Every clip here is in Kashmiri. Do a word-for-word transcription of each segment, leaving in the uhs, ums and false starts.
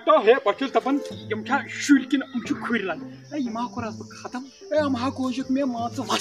تو ہے، بہٕ چھُس دَپان، یِم چھا شُرۍ کِنہٕ یِم چھِ کھُرۍ لَگان؟ ہے، یِم ہا کوٚرہَس بہٕ ختم۔ ہے، یِم ہا گوجَکھ مےٚ، مان ژٕ، وَس۔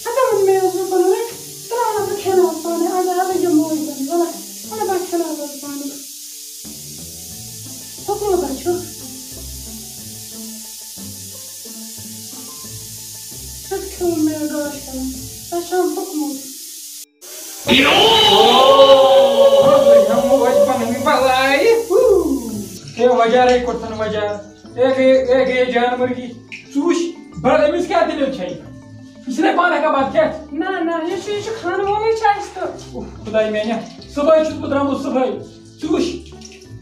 ہتا وۄنۍ مےٚ اوس نہٕ بَنان، ترٛاو نہٕ بہٕ کھٮ۪ناوَس پانَے، اَدٕ اَدٕ یہِ موج بَنہِ، وَلہٕ، وَلہٕ بہٕ کھٮ۪ناوَس پانَے۔ حُکمُت ہا چھُ۔ ژٕ کھیوٚو مےٚ گاش کَرُن، ژےٚ چھَم حُکمُت۔ ہے وجہ رے کوٚرتھن وجہ۔ اے گٔے، اے گٔے جانور کی۔ ژٕ وٕچھ، بڑٕ أمِس کیٛاہ دٔلیٖل چھےٚ؟ یہِ چھِنَے پانہٕ ہٮ۪کان بَتہٕ کھٮ۪تھ۔ نہ، نہ، یہِ چھُ، یہِ چھُ خانہٕ وولٕے چھُ اَسہِ تہٕ۔ اوہ، خداے میٛانہِ، صُبحٲے چھُس بہٕ درٛامُت صُبحٲے۔ ژٕ وٕچھ،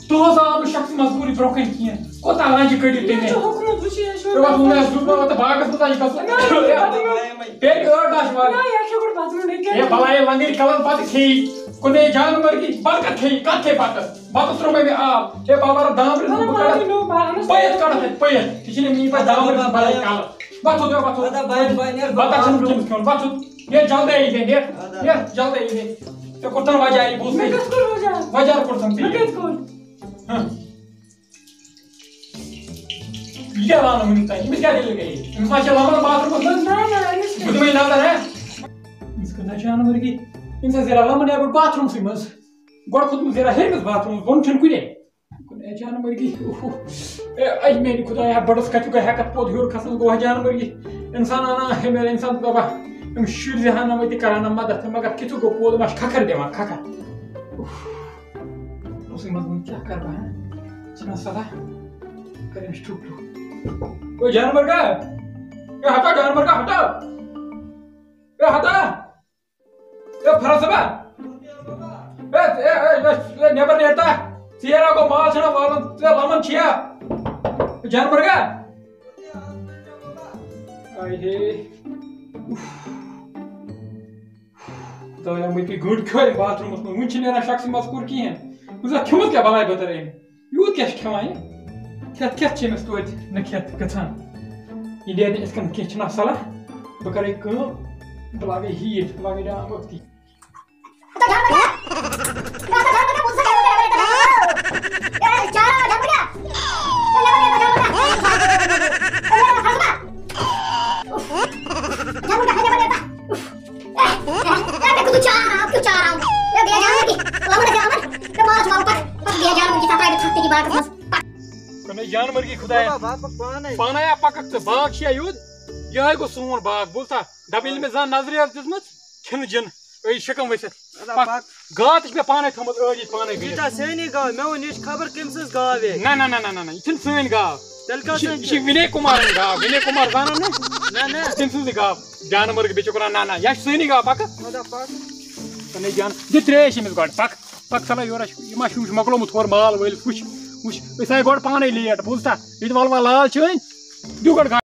دۄہَس آو نہٕ شخص مجبوٗری برٛونٛہہ کَنہِ کینٛہہ۔ کوٗتاہ رنٛجہِ کٔڑِو مےٚ تٔمۍ۔ چھُ حُکمُت، وٕچھ، یہِ چھُ تیٚلہِ ووت وُنہِ اَسہِ زُو، ووت باغَس منٛز آیہِ گژھُن۔ نہ، یہِ چھُ بدلٕے۔ تیٚلہِ ٲٹھ دَچھ والٕنۍ۔ نہ، یہِ چھُ گۄڈٕ بَتہٕ وَنُن، یہِ ہے، کیٛاہ؟ بَلاے لَنٛگٕرۍ کَلَن بَتہٕ کھیٚیہِ۔ کُنے جانوَر کی بَتہٕ کَتھ کھیٚیہِ، کَتھ کھیٚیہِ بَتَس؟ بَتَس ترٛوو مےٚ مےٚ آب۔ ہے، بابا، رَٹھ دامبرِس، وَلہٕ بہٕ کَڑَتھ۔ وَلہٕ نو، بہٕ اَنَس۔ پٔیِتھ کَڑَتھ اَتہِ، پٔیِتھ۔ ژےٚ چھِنہٕ میٛٲنۍ پَتہٕ دامبرِس بَلاے کَلَس۔ وۄتھ تھوٚد، وۄتھ تھوٚد۔ اَدٕ بَتہٕ، بَتہٕ، بَتہٕ چھُنہٕ وٕنکیٚنَس کھیوٚن، وۄتھ تھوٚد۔ ہے، جلدی یہِ دے، ہے۔ اَدٕ۔ ہے، جلدی یہِ دے۔ ژےٚ کوٚرتھَن وجہ یہِ بوٗز مےٚ مےٚ۔ کَتھ کوٚر وجہ؟ وجہ کوٚرتھَن ژےٚ۔ مےٚ کَتہِ کوٚر؟ ہہ۔ یہِ کیٛاہ وَنان وٕنیُک تام؟ أمِس کیٛاہ دٔلیٖل گٔیے؟ أمِس ما چھےٚ لَمان باتھ روٗمَس منٛز؟ نہ، نہ، أمِس بہٕ کیٛاہ؟ دِمَے نظر، ہہ؟ أمِس کۭژاہ جانوَرگی۔ أمِس ٲس زیرا لَمان یَپٲرۍ باتھ روٗمسٕے منٛز۔ گۄڈٕ کھوٚتمُت زیرا ہیٚرمِس باتھ روٗمَس، بۄن چھُنہٕ کُنے۔ کُن اے جانوَرگی، اوہ۔ اے، اے میٛانہِ خۄدایا، بَڑَس کَتیُک ہٮ۪کَتھ پوٚد ہیوٚر کھَسان گوٚو ہا جانوَرگی۔ اِنسان اَنان ہے مےٚ، اِنسان دَپان، یِم شُرۍ زِ ہَنا مٔتۍ کَران نہ مَدَتھ، مگر کِتھُک گوٚو پوٚد، ما چھِ کھَکھَر دِوان، کھَکھَر۔ اوہ۔ اوسُے منٛزٕ وۄنۍ کیٛاہ کَرٕ بہٕ، ہا؟ ژٕ نہ صلاح، کَر أمِس ٹھُک ٹھُک۔ او جانوَر گا، اے ہَٹا جانوَر گا، ہَٹا۔ اے ہَٹا۔ اے فرحت صٲبا۔ اے، اے، اے، اے، اے، نٮ۪بَر نیرتا۔ ژیر ہا گوٚو، مال چھُنہ والُن، ژےٚ لَمَن چھِیا؟ جانوَر گا۔ آے ہے۔ خدایا، مےٚ پیٚیہِ گٔنٛڈ کھیوٚر باتھ روٗمَس منٛز، وٕنہِ چھِنہٕ نیران شخص مذکوٗر کِہیٖنۍ۔ بہٕ زَن کھیوٚمُت کیٛاہ بَلاے بَتَر أمۍ؟ یوٗت کیٛاہ چھِ کھٮ۪وان یہِ؟ کھٮ۪تھ کھٮ۪تھ چھِ أمِس توتہِ نہٕ کھٮ۪تھ گژھان۔ یہِ نیرِ نہٕ یِتھ کٔنۍ کینٛہہ، چھِنہ صلاح؟ بہٕ کَرٕ کٲم، بہٕ لاگَے ہیٖٹ، بہٕ لاگَے ڈام ٲختی۔ کنے جانور کی خدایا۔ بابا، بابا، پانے۔ پانے یا پکک ژٕ، باغ چھُیا یوٗت؟ یِہوٚے گوٚو سون باغ، بوٗزتھا؟ دَپہٕ ییٚلہِ مےٚ زانٛہہ نظرِ ٲس دِژمٕژ، کھِنہٕ جِن، أے شِکَم ؤسِتھ۔ اَدا پَک۔ پَک۔ گاو تہِ چھِ مےٚ پانے تھٲومٕژ ٲڑۍ ییٚتہِ پانے یہِ گٔنٛڈِتھ۔ چھا سٲنی گاو؟ مےٚ ووٚن، یہِ چھِ خبر کٔمۍ سٕنٛز گاو یہِ۔ نہ، نہ، نہ، نہ، نہ، نہ، یہِ چھِنہٕ سٲنۍ گاو۔ تیٚلہِ کَس یہِ چھِ، سٕنٛز یہِ چھِ چھِ؟ وِنَے کُمارٕنۍ گاو، وِنَے کُمار زانان نہ؟ نہ، نہ۔ تٔمۍ سٕنٛزٕے گاو۔ جانور گٔے بیٚیہِ چھِ وَنان، نہ، نہ، یہِ چھِ سٲنی گاو، پَکہٕ۔ اَدا پَک۔ کَنے جان، دِ ترٛیش أمِس گۄڈٕ، پَک، پَک، ژَلہ یورٕ، یہِ ما چھُ، یہِ چھُ مۄکلومُت ہورٕ مال وٲلِتھ، وٕچھ، وٕچھ، أسۍ آے گۄڈٕ پانَے لیٹ، بوٗزتھا؟ ییٚتہِ وَلہٕ وَلہٕ لال چھٲنۍ، دِیِو گۄڈٕ گاڈِ۔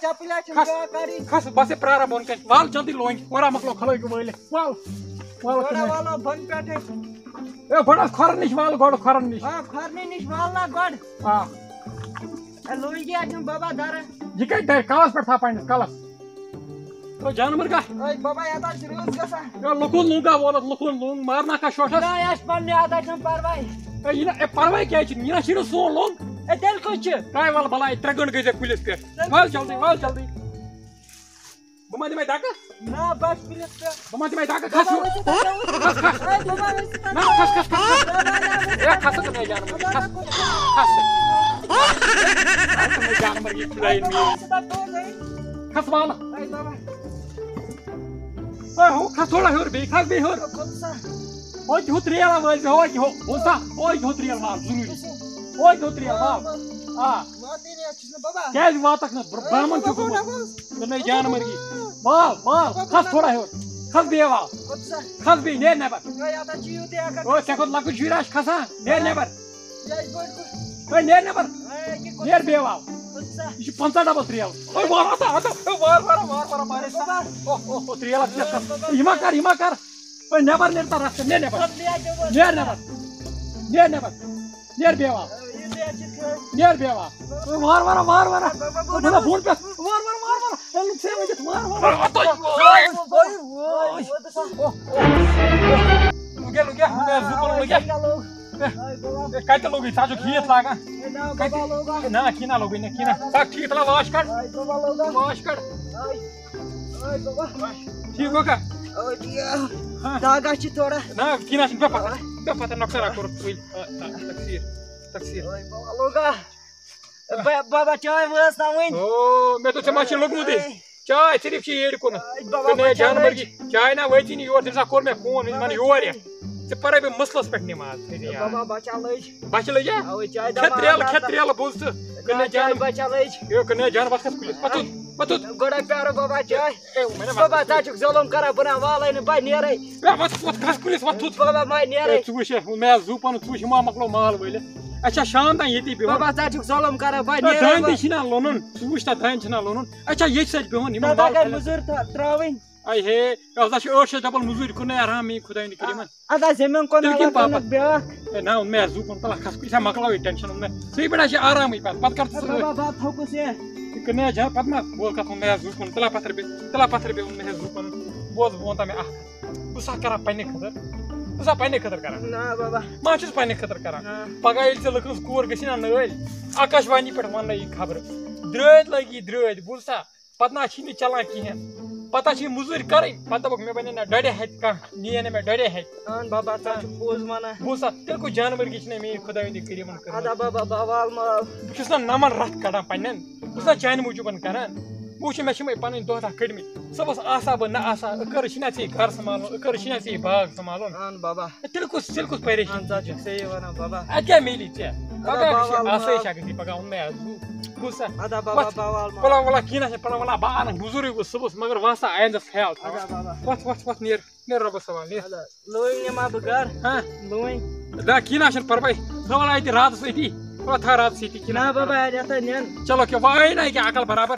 چپلہِ چھِ کھس۔ بیٛاکھ کَڑٕنۍ۔ کھس، بس یہِ پرٛاران بۄن کَنہِ۔ وال جلدی لونگۍ، اورا مۄکلو کھلٲے وٲلِتھ۔ وال، وال گۄڈٕ کھلٲے۔ والو بۄن پٮ۪ٹھَے۔ اے، گۄڈٕ حظ کھۄرَن نِش وال، گۄڈٕ کھۄرَن نِش۔ آ، کھۄرنٕے نِش وال نا گۄڈٕ۔ آ۔ اے، لونگۍ اَتہِ چھُنہٕ بابا دَرٕ۔ یہِ کَتہِ دَرِ؟ کَلَس پٮ۪ٹھ تھاو پنٛنِس کَلَس۔ تو جانور کا؟ اے بابا، یَتھ حظ چھِ رٕژ گژھان۔ اے، لُکُن لوٚنگ ہا وولُکھ، لُکُن لوٚنگ، مارنا کھا شوٹھَس۔ نہ، اَسہِ پَننہِ یَتھ حظ چھُنہٕ پَرواے۔ اے، یہِ نہ، اے، پَرواے کیٛازِ چھُنہٕ؟ یہِ نہ چھِ رٕژ سون لوٚنگ۔ اے، تیٚلہِ کُس چھُ؟ کَے وَلہٕ بَلاے، ترٛےٚ گٲنٛٹہٕ گٔے ژےٚ کُلِس پٮ۪ٹھ۔ تیٚلہِ وَل جلدی، وَل جلدی۔ بہٕ ما دِمے دَکہٕ؟ نہ، بَس کُلِس پٮ۪ٹھ۔ بہٕ ما دِمے دَکہٕ؟ کھَس بابا، ہیوٚر۔ ؤسِو تَتھ، ؤسِو تَتھ۔ کھَس، کھَس۔ اے، بابا، ؤسِو تَتھ۔ نہ، کھَس، کھَس، کھَس، کھَس۔ بابا، نہ، ؤسِو۔ اے، کھَس ژٕ کَنہِ جانوَر، کھَس۔ کھَس ژٕ۔ کھَس ژٕ کَنہِ جانوَر، یہِ خۄداے میون۔ کھَس وَل۔ A, Baba. اے، ہُہ کھَس تھوڑا ہیوٚر بیٚیہِ، کھَس بیٚیہِ ہیوٚر۔ کوٚت سا؟ ہوٚتہِ ہُہ ترٛیل وٲلۍ زِ، ہوٚتہِ ہُہ، بوٗزتھا؟ ہوٚتہِ ہُہ ترٛیل وال ضروٗری۔ ہوٚتہِ ہُہ ترٛیل وال۔ آ۔ واتنٕے نہٕ، یَتھ چھُس نہٕ بابا۔ کیٛازِ واتَکھ نہٕ؟ بر-، برٛامُن چھُکھ گوٚمُت۔ کٕنَے جانوَر یہِ۔ وال، وال، کھَس تھوڑا ہیوٚر۔ کھَس بیٚیہِ وال۔ کوٚت سا؟ کھَس بیٚیہِ، نیر نٮ۪بَر۔ ہے، یَتھ حظ چھِ یوٗتٕے اگر۔ او، ژےٚ کھۄتہٕ لۄکُٹ شُرۍ آسہِ کھَسان، نیر نٮ۪بَر۔ یہِ آسہِ بٔڑ کُٹھ۔ ہے، نیر نٮ۪بَر۔ ہے، یہِ کوٚت نیر بیٚیہِ وال۔ کوٚت سا؟ یہِ چھُ پنٛژاہ ڈبل ترٛیل۔ ہے، وار، ہتا، ہتا، ہے، وار، وار، وار، وار، وار، ہے، سا۔ بابا۔ او، او، او، ترٛیل اَتھ کیٛاہ کھَس؟ یہِ ما کَر، یہِ ما کَر۔ ہے، نٮ۪بَر نیر تَر رَژھ کھنٛڈ، نیر نٮ۪بَر۔ نیر نٮ۪بَر۔ نیر نٮ۪بَر۔ نیر بیٚیہِ وال۔ نیر بیٚیہِ وال۔ وار وار وار وار۔ بابا، بابا، بوٚن پٮ۪ٹھ۔ وار وار وار وار۔ ہے، لوٚگ سیٚے ؤنِتھ۔ وار وار وار۔ لوٚگ کیٛاہ، لوٚگ کیٛاہ؟ مےٚ زُو کُن لوٚگ کیٛاہ؟ ہے، کَتہِ لوٚگُے؟ ژٕ ہا چھُکھ ہیٖتھ لاگان۔ نہ، کِہیٖنۍ نہ لوٚگُے نہ، کِہیٖنۍ نہ۔ ژٕ ہا ٹھیٖک تَلان واش کَڑ۔ واش کَڑ۔ ٹھیٖک گوٚو کھا؟ ہاں۔ داغ حظ چھِ تھوڑا۔ نہ، کِہیٖنۍ نہ چھُنہٕ۔ بیٚہہ پَتھَر۔ بیٚہہ پَتھَر، نۄقصان ہا کوٚرُتھ ژٕے۔ آ، آ، تقصیٖر، تقصیٖر۔ اوے بابا لوگا۔ با-، بابا چاے وٲژ نا وٕنۍ۔ او، مےٚ دوٚپ ژےٚ ما چھِ لوٚگمُتٕے؟ چاے صرف چھِ ییٚرِ کُنَتھ۔ اے، بابا کٕنہٕ ہے بچا جانوَر لٔج۔ یہِ۔ چاے نہ وٲژی نہٕ یور، تٔمِس ہا کوٚر مےٚ فون، مےٚ وَن یورٕ یَتھ۔ ژٕ پَرَے بہٕ مٕسلَس پٮ۪ٹھ نٮ۪ماز، تھٲیزِ یاد۔ بابا بچا لٔج۔ بَچہٕ لٔجا؟ اوے چاے کھےٚ دَما ترٛیلہٕ، کھےٚ ترٛیلہٕ، بوٗز ژٕ۔ کٕنہٕ ہے نہ چاے جانوَر۔ بچا لٔج۔ ہے، کٕنہٕ ہے جانوَر، وَتھ کھَس کُلِس، وَتھ تھوٚد، وَتھ تھوٚد۔ گۄڈَے پیارو بابا چاے۔ اے، وۄنۍ ما بابا، ژٕ ہا چھُکھ ظُلُم کران، بہٕ نہ والے نہٕ، بہٕ نیرے۔ اے، وَتھ، وَتھ، کھَس کُلِس، وَتھ تھوٚد۔ بابا، بہٕ نیرے۔ اے، ژٕ وٕچھ، ہے، مےٚ ہا زُو پَنُن، ژٕ وٕچھ، یہِ ما مۄکلو مال وٲلِتھ۔ اَسہِ چھا شام تام ییٚتی بِہُن؟ بابا، ژٕ ہا چھُکھ ظُلُم کران، بہٕ اے، نیرے دانہِ وۄنۍ۔ تہِ چھِنہ لوٚنُن، ژٕ وٕچھ تَتھ دانہِ چھِنہ لوٚنُن۔ اَسہِ چھا ییٚتہِ سۭتۍ بِہُن؟ یِمَن تَتھ ہا مال گٔے کَرٮ۪ن۔ مٔزوٗرۍ تھا-، ترٛاوٕنۍ۔ اَے ہے، اَتھ ہا چھِ ٲٹھ شیٚتھ ڈبل مٔزوٗرۍ، کُنُے آرام، میٛٲنۍ خۄداے نہٕ کٔرِتھ۔ اَدٕ حظ، ییٚمٮ۪ن کوٚن تیٚلہِ کَمہِ پاپہٕ؟ بیٛاکھ۔ اے، نہ، مےٚ ہا زُو پَنُن، تَلہ کھَس، یہِ چھا مۄکلاوٕے ٹٮ۪نشَن، ووٚن مےٚ۔ ژٕے پٮ۪ٹھ ہا چھِ آرامٕے پَتہٕ، پَتہٕ کَر ژٕ اے، ژٕ بابا، بَتھ تھوٚکُس ہے۔ یہِ کٕنہٕ ہے جان، پَتہٕ ما بوز کَتھ، ووٚن مےٚ ہا زُو پَنُن، تَلہ پَتھَر بیٚیہِ، تَلہ پَتھَر بیٚیہِ ووٚن مےٚ ہا زُو پَنُن۔ بوز، بہٕ وَنہٕ تۄہہِ مےٚ اَکھ کَتھ۔ بہٕ چھُسا کَران پنٛنہِ خٲطرٕ؟ بہٕ چھُسا پنٛنہِ خٲطرٕ کَران؟ نہ بابا۔ ما چھُس پنٛنہِ خٲطرٕ کَران؟ نہ۔ پَگاہ ییٚلہِ ژےٚ لٔکٕر ہٕنٛز کوٗر گٔژھی نہ نٲلۍ، آکاش وانی پٮ۪ٹھ وَنہٕ نہ یہِ خبرٕ۔ درٛٲتۍ لَگی درٛٲتۍ، بوٗزسا؟ پتہٕ نہ چھِی نہٕ چلان کِہیٖنۍ۔ پتہٕ چھِ یہِ مٔزوٗرۍ کَرٕنۍ، پتہٕ دَپَکھ، مےٚ بَنے نہ ڈۄڈِ ہَتہِ کانٛہہ، نِیے نہ مےٚ ڈۄڈِ ہَتہِ۔ اہن بابا، ژٕ چھُکھ پوٚز وَنان۔ بوٗزتھا، تیٚلہِ کُس جانوَر گی چھِنہ میٛٲنۍ خۄداے ہُنٛدِ کٔرِمَن کٔرمٕژ۔ اَدا بابا، بہٕ وال مال۔ بہٕ چھُس نہ نَمَن رَتھ کَڑان پنٛنٮ۪ن، بہٕ چھُس نہ چانہِ موٗجوٗبَن کَران۔ بہٕ وٕچھِ، مےٚ چھِ یِمَے پَنٕنۍ دۄہ دَہ کٔڑمٕتۍ۔ صُبحَس آسہٕ ہا بہٕ، نہ آسہٕ ہا، أکٕر چھِنہ ژےٚ یہِ گَرٕ سنٛبھالُن، أکٕر چھِنہ ژےٚ یہِ باغ سنٛبھالُن۔ اہن بابا۔ تیٚلہِ کُس، تیٚلہِ کُس پریشٲنی اہن، ژٕ چھُکھ صحیح وَنان بابا۔ اَدٕ کیٛاہ میلی ژےٚ؟ اَدا پَگاہ بابا وٕچھ، وال مال۔ آسٲیِش اَکھ گٔژھی پَگاہ، اوٚن مےٚ اَتھ زُو۔ بوٗزتھا؟ اَدا بابا، وَتھ، بہٕ وال مال۔ پَلو وَلا کِہیٖنۍ نہ چھُنہٕ، پَلو وَلا بہٕ اَنَکھ مٔزوٗرٕے گوٚژھ صُبحَس، مگر وَسا آیندَس خیال تھاو۔ اَدا بابا۔ وَتھ، وَتھ، وَتھ، نیر، نیر رۄبَس حوالہٕ، نیر۔ اَدا، لٲنۍ نِمہٕ ہا بہٕ گَرٕ۔ ہاں۔ لٲنۍ۔ نہ، کِہیٖنۍ نہ چھُنہٕ پَرواے۔ تھاوَل اَتہِ راتَس أتی۔ وَتھ، تھاو راتَس أتی، کِہیٖنۍ نہ نہ چھُنہٕ بابا، پَرواے۔ اَتہِ ہَسا نِن۔ چلو، کیٛاہ، وۄنۍ آیہِ نہ ییٚکیٛاہ عقل برابر۔